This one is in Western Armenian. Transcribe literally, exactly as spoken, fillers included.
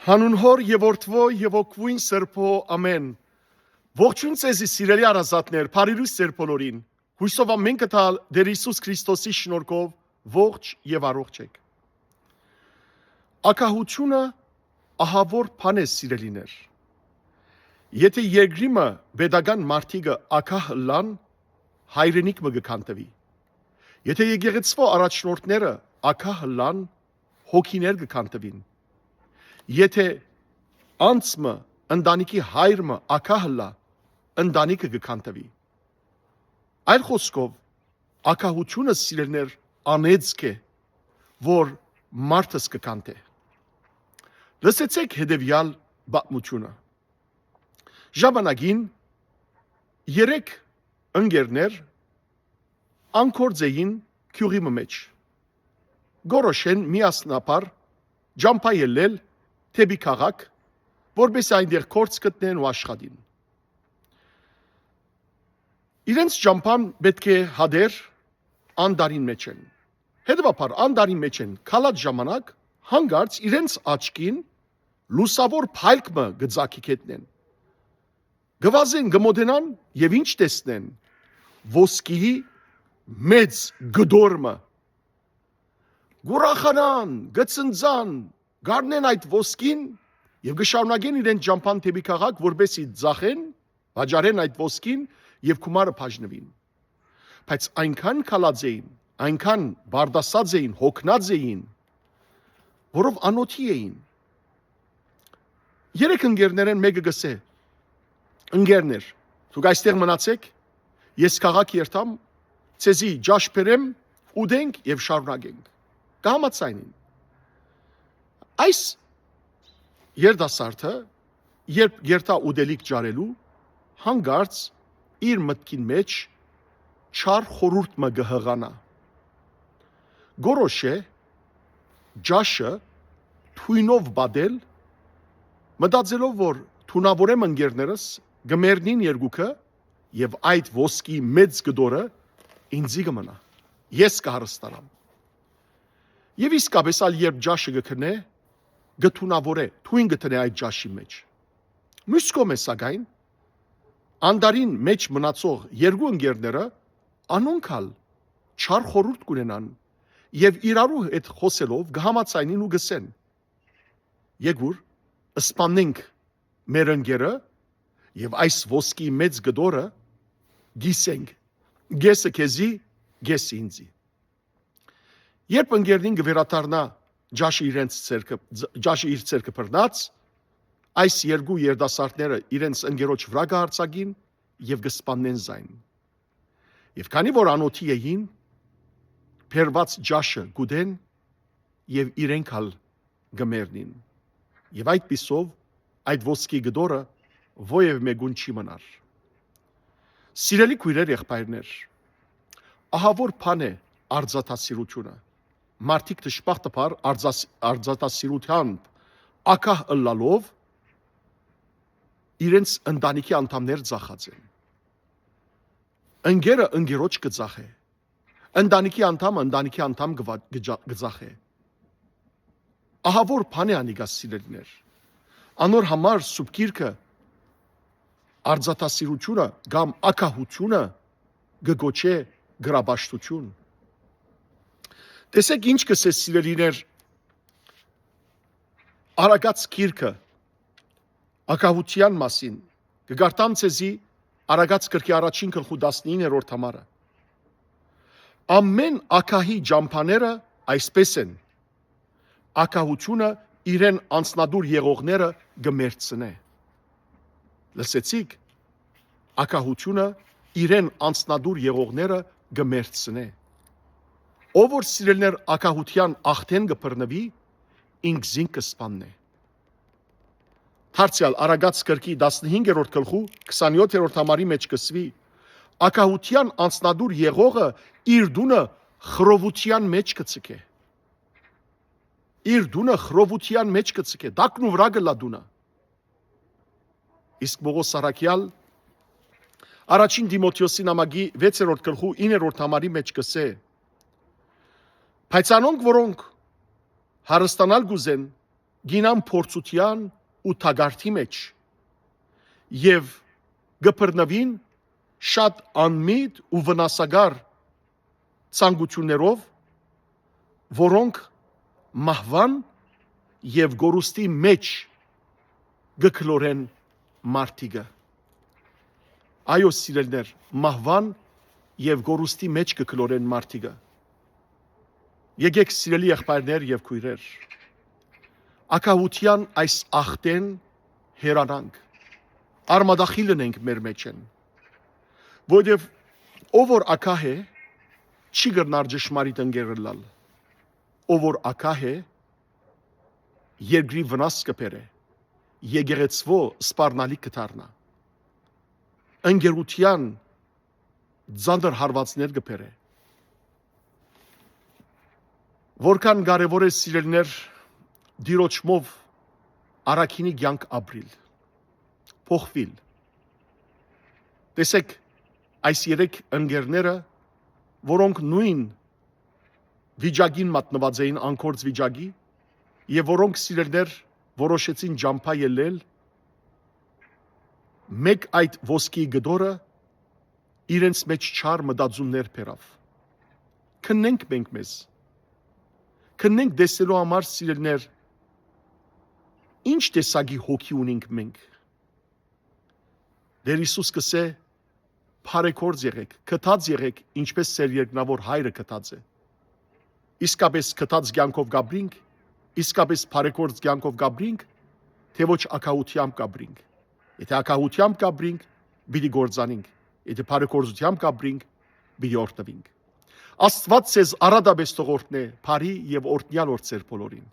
Հանուն Հօր եւ Որդւոյ եւ Հոգւոյն Սրբոյ, ամէն։ Ողջոյն ձեզի, սիրելի հարազատներ, բարի լոյս ձեր բոլորին։ Յոյսով ամէն կը տալ Տէր Յիսուս Քրիստոսի շնորհքով ողջ եւ առողջ էք։ Ակահութիւնը ահաւոր բան է, սիրելիներ։ Եթէ երկրի մը պետական մարդիկը ակահ ըլլան, հայրենիք մը կը քանդուի։ Եթէ եկեղեցւոյ առաջնորդները ակահ ըլլան, հոգիներ կը քանդուին։ Եթէ անձ մը, ընտանիքի հայր մը ակահ ըլլայ, ընտանիքը կը քանդուի։ Այլ խօսքով, ակահութիւնը, սիրելիներ, անեծք է, որ մարդս կը քանդէ։ Լսեցէք հետեւեալ պատմութիւնը։ Ժամանակին երեք ընկերներ անգործ էին գիւղի մը մէջ։ Կորոշեն միասնաբար ճամբայ ելլել դէպի քաղաք, որպէս զի այնտեղ գործ գտնեն ու աշխատին։ Իրենց ճամբան պէտք է հատէր անտառին մէջ են։ Հետեւաբար, անտառին մէջ են քալած ժամանակ, հանկարծ իրենց աչքին լուսաւոր փայլք մը կը ծագի գետնէն։ Կը վազեն, կը մօտենան եւ ինչ տեսնեն։ Ոսկիի մեծ կտոր մը։ Կ'ուրախանան, կը ցնծան, կ'առնեն այդ ոսկին եւ կը շարունակեն իրենց ճամբան դէպի քաղաք, որպէս զի ծախեն, վաճառեն այդ ոսկին եւ գումարը բաժնուին։ Բայց այնքան քալած էին, այնքան բարդասած էին, հոգնած էին, որով անօթի էին։ Երեք ընկերներէն մէկը կ'ըսէ. «Ընկերներ, դուք այստեղ մնացէք, ես քաղաք երթամ, ձեզի ճաշ բերեմ, ուտենք եւ շարունակենք»։ Կը համաձայնին։ Այս երիտասարդը, երբ երթայ ուտելիք ճարելու, հանկարծ իր մտքին մէջ չար խորհուրդ մը կը յղանայ։ Կ'որոշէ ճաշը թոյնով պատել, մտածելով, որ թունաւորեմ ընկերներս, կը մեռնին երկուքը, եւ այդ ոսկի մեծ կտորը ինծի կը մնայ, ես կը հարստանամ։ Եւ իսկապէս ալ, երբ ճաշը կը քննէ, կը թունաւորէ, թոյն կը դնէ այդ ճաշի մէջ։ Մյուս կողմէ, սակայն, անտառին մէջ մնացող երկու ընկերները, անոնք ալ չար խորհուրդ կ'ունենան եւ իրարու հետ խօսելով կը համաձայնին ու կ'ըսեն. «Եկուր, սպանենք մեր ընկերը եւ այս ոսկի մեծ կտորը կիսենք, կէսը քեզի, կէսը ինծի»։ Երբ ընկերնին կը վերադառնայ ճաշը իրենց ձեռքը, ճաշը իր ձեռքը բռնած, այս երկու երիտասարդները իրենց ընկերոջ վրայ կը յարձակին եւ կը սպաննեն զայն։ Եւ քանի որ անօթի էին, բերված ճաշը կ'ուտեն եւ իրենք ալ կը մեռնին։ Եւ այդպիսով այդ ոսկի կտորը ոեւէ մէկուն չի մնար։ Սիրելի քոյրեր, եղբայրներ, ահա որ բան է արծաթասիրութիւնը։ Մարդիկ, դժբախտաբար, արծաս-, արծաթասիրութեան ակահ ըլլալով, իրենց ընտանիքի անդամներ ծախած են։ Ընկերը ընկերոջ կը ծախէ, ընտանիքի անդամը ընտանիքի անդամ կը վա-, կը ջա-, կը ծախէ։ Ահա որ բան է անիկա, սիրելիներ։ Անոր համար Սուրբ Գիրքը արծաթասիրութիւնը կամ ակահութիւնը կը կոչէ կրապաշտութիւն։ Տեսէք ինչ կ'ըսէ, սիրելիներ, Արագած գիրքը ակահութեան մասին։ Կը կարդամ ձեզի Արագած գրքի առաջին գլխու տասնիններորդ համարը։ Ամէն ակահի ճամբաները այսպէս են. ակահութիւնը իրեն անձնատուր եղողները կը մեռցնէ։ Լսեցիք, ակահութիւնը իրեն անձնատուր եղողները կը մեռցնէ։ Ով որ, սիրելիներ, ակահութեան ախտէն կը բռնուի, ինք զինք կը սպաննէ։ Դարձեալ Արագած գրքի տասնհինգերորդ գլխու քսանյոթերորդ համարի մէջ կ'ըսուի. «Ակահութեան անձնատուր եղողը իր տունը խռովութեան մէջ կը ձգէ»։ Իր տունը խռովութեան մէջ կը ձգէ, տակնուվրայ կ'ըլլայ տունը։ Իսկ Պողոս առաքեալ առաջին Տիմոթէոսի նամակի վեցերորդ գլխու իններորդ համարի մէջ կ'ըսէ. «Բայց անոնք, որոնք հարստանալ կ'ուզեն, կ'իյնան փորձութեան ու թակարդի մէջ եւ կը բռնուին շատ անմիտ ու վնասակար ցանկութիւններով, որոնք մահուան եւ կորուստի մէջ կը գլորեն մարդիկը։ Այո, սիրելիներ, մահուան եւ կորուստի մէջ կը գլորեն մարդիկը։ Եկէք, սիրելի եղբայրներ եւ քոյրեր, ակահութեան այս ախտէն հեռանանք, արմատախիլ ընենք մեր մէջէն, որովհետեւ ով որ ակահ է, չի կրնար ճշմարիտ ընկեր ըլլալ։ Ով որ ակահ է, երկրի վնաս կը բերէ, եկեղեցւոյ սպառնալիք կը դառնայ, ընկերութեան ծանր հարուածներ կը բերէ։ Որքան կարեւոր է, սիրելիներ, Տիրոջմով առաքինի կեանք ապրիլ, փոխուիլ։ Տեսէք, այս երեք ընկերները, որոնք նոյն վիճակին մատնուած էին, անկորձ վիճակի, եւ որոնք, սիրելիներ, որոշեցին ճամբայ ելլել, մէկ այդ ոսկիի կտորը իրենց մէջ չար մտածումներ բերաւ։ Քննենք մենք մեզ։ Քննենք տեսնելու համար, սիրելիներ, ինչ տեսակի հոգի ունենք մենք։ Տէր Յիսուս կ'ըսէ. «Բարեգործ եղէք, գթած եղէք, ինչպէս ձեր երկնաւոր Հայրը գթած է»։ Իսկապէս գթած կեանքով կ'ապրինք, իսկապէս բարեգործ կեանքով կ'ապրինք, թէ ոչ ակահութեամբ կ'ապրինք։ Եթէ ակահութեամբ կ'ապրինք, պիտի կործանինք, եթէ բարեգործութեամբ կ'ապրինք, պիտի օրհնուինք։ Աստուած ձեզ առատապէս թող օրհնէ բարի եւ օրհնեալ օր ձեր բոլորին։